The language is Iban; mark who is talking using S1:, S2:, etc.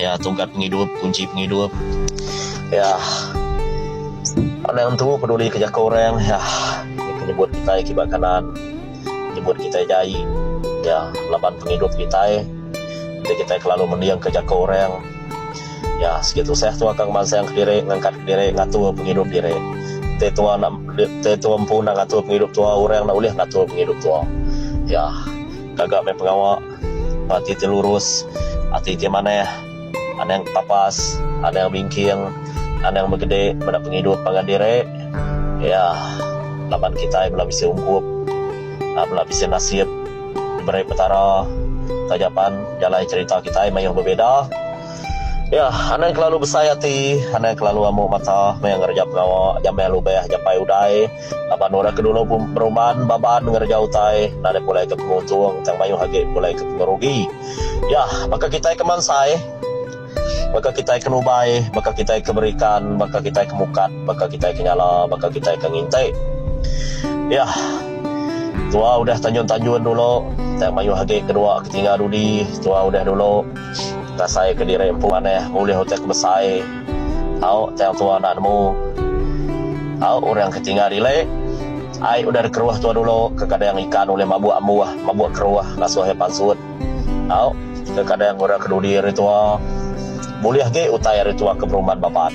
S1: Ya tungkat pengidup, kunchi pengidup. Ya. Anang entu peduli ke jaku orang. Ya. Ke nyebut kitai kiba kanan, nyebut kitai jai. Ya, laban pengidup kitai enti kitai kelalu mending ke jaku orang. Ya, sigi tusah tua ka ngemansang kediri, ngangkat kediri, ngatur pengidup diri. Enti tua enda enti tua empu enda ngatur pengidup tua, orang enda ulih ngatur pengidup tua. Ya, gaga meh pengawa ba ati ti lurus, ati ti manah, anang kepapas, anang bingking, anang begede meda pengidup pangan diri. Ya, laban kitai bela bisi ungkup, bela bisi nasib. Diberi Petara taja pan jalai cherita kitai mayuh bebeda. Ya, anang kelalu besai ati, anang kelalu amu mata maya ngereja pengawa jamah lubah japai udai laban orang ke dulu berumban baban ngereja utai nadai pulai ke penguntung tang mayuh agi pulai ke pengerugi. Ya, baka kitai ke mansai, baka kitai ke nubai, baka kitai ke berikan, baka kitai ke mukat, baka kitai ke nyala, baka kitai ke nginti. Ya. Tua udah tanjun-tanjun dulu, tang mayuh agi kedua ke tinggal dudi, tua udah dulu ngasai ke diri empu manah ngulih utai ke besai. Au tang tua enda nemu. Au orang ke tinggal dili, ai udah dikeruh tua dulu, kekadang ikan ulih mabuk ambuh, mabuk keruh ngasuh iya pansut. Au kekadang orang ke dudi ari tua bulih agi utai ari tua ke berumban baban.